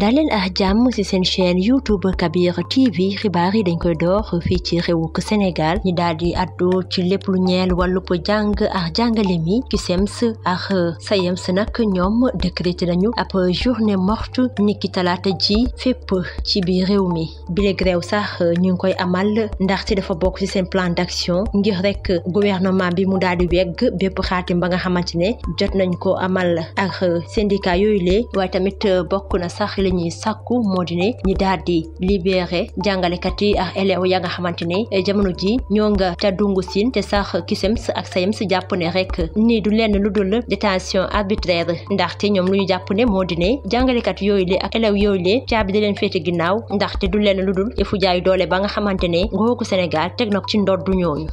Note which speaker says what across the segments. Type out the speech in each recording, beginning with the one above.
Speaker 1: daleen ak jàmm ci seen chaîne YouTube Kabir TV xibaar yi dañ koy door fii ci réewuk Sénégal ñi daal di addu ci lépp lu ñeel wàllub jàng ak jàngale mi CUSEMS ak SAEMS nag ñoom décrété nañu ab journée morte niki talaata ji fépp ci biir réew mi bile grève sax ñu ngi koy amal ndaxte dafa bokk ci seen plan d'action ngir rek gouvernement bi mu daal di wegg bépp xaatim ba nga xamante ne jot nañ ko amal ak syndicat yooyu lee waaye tamit bokk na sax li ñuy sàkku moo di ne ñi daal di libéré jàngalekat yi ak élèves ya nga xamante ne jamono ji ñoo nga ca dungu siin te sax CUSEMS ak SAEMS jàpp ne rek nii du lenn lu dul détention arbitraire ndaxte ñoom lu ñu jàpp ne moo di ne jàngalekat yooyu le ak élèves yooyu le caabi da leen féete ginnaaw ndaxte du lenn lu dul yëfu jaay doole ba nga xamante ne nguuru Sénégal teg na ko ci ndoddu ñooñu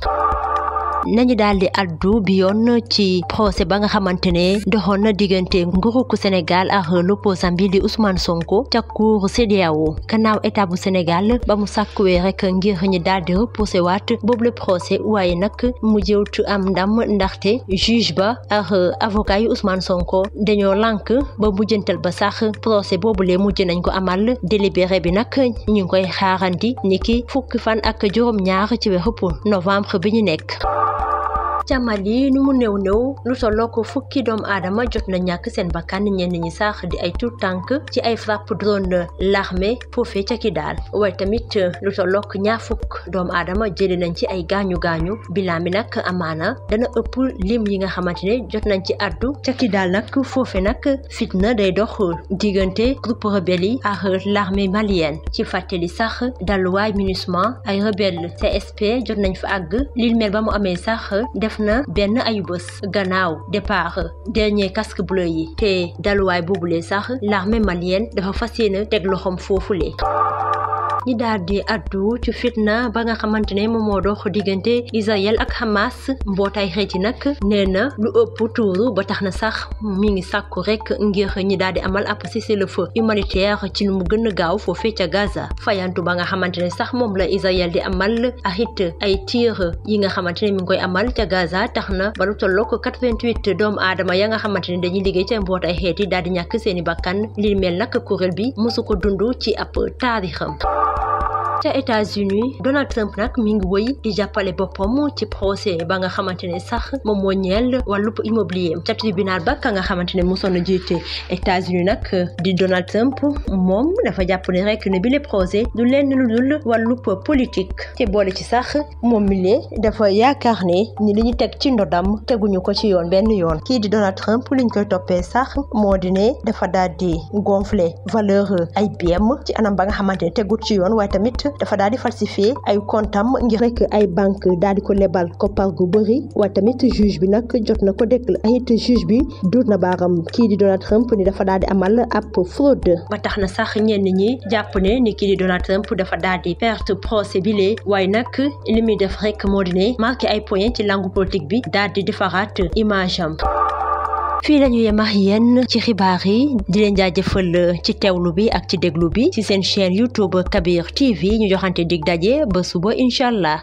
Speaker 1: nañu daal di addu bi yoon ci procès ba nga xamante ne doxoon na diggante nguurug Sénégal ak l'opposant bi di Ousmane Sonko ca cour CEDEAO gannaaw état bu Sénégal ba mu sàkkuwee rek ngir ñi daal di repousser waat boobu le procès waaye nag mu jëwtu am ndam ndaxte juge ba ak avocat yu Ousmane Sonko dañoo lànk ba mujjantal ba sax procès boobule mujj nañ ko amal délibéré bi nag ñu ngi koy xaarandi niki fukki fan ak juróom-ñaar ci weeru novembre bi ñu nekk. ca Mali nu mu néew lu tolloo ko fukki doomu aadama jot na ñàkk seen bakkan ñenn ñi sax di ay tout tànk ci ay frappe drone l'armée foofee ca Kidal waaye tamit lu tolloo ko ñaar fukk doomu aadama jëlee nañ ci ay gaañu bilan bi nag amaana dana ëpp lim yi nga xamante ne jot nañ ci addu ca Kidal nag foofe nag fitna day dox diggante groupe rebelle yi ak l'armée malienne ci fàttali sax dalluwaay MINUSMA ay rebelle CSP jot nañ fa àgg lil mel ba mu amee sax def na benn ayubés gannaaw départ dernier casque bleu yi te daluwaay boobule sax l'armée malienne dafa fas yéene teg loxoom foofule ñi daal di addu ci fitna ba nga xamante ne moom moo dox diggante Israël ak Hamas mbootaay xeeti nag nee na lu ëpp tuuru ba tax na sax mi ngi sàkku rek ngir ñi daal di amal ab cessez-le-feu humanitaire ci nu mu gën a gaaw foofee ca Gaza fayantu ba nga xamante ne sax moom la Israël di amal ak it ay tir yi nga xamante ne mi ngi koy amal ca Gaza tax na ba lu tolloo ko 88 doomu aadama ya nga xamante ne dañuy liggéey ca mbootaay xeeti daal di ñàkk seeni bakkan li mel nag kuréel bi mosu ko dund ci ab taarixam. ca États-Unis Donald Trump nag mi ngi wëy di jàppale boppam ci procès ba nga xamante ne sax moom moo ñeel wàllub immobilier ca tribunal ba ka nga xamante ne mosoon na jiite États-Unis nag di Donald Trump moom dafa jàpp ne rek ne bi le procès du lenn lu dul wàllub politique te boole ci sax moom mi lee dafa yaakaar ne ni li ñu teg ci ndodam teguñu ko ci yoon benn yoon kii di Donald Trump liñ koy toppee sax moo di ne dafa daal di gonfler valeur ay biam ci anam ba nga xamante ne tegut ci yoon waaye tamit dafa daal di falsifier ay comptam ngir rek ay banque daal di ko lebal koppar gu bëri waaye tamit juge bi nag jot na ko déclaré it juge bi duut na baaram kii di Donald Trump ni dafa daal di amal ab fraude ba tax na sax ñenn ñi jàpp ne ni kii di Donald Trump dafa daal di perte procès bi lee waaye nag li muy def rek moo di ne marqué ay points ci langue politique bi daal di defaraat image am. fii la ñu yem ak yéen ci xibaar yi di leen jaajëfal ci teewlu bi ak ci déglu bi ci seen chaîne YouTube Kabir TV ñu joxante dig daje ba suba incha allah.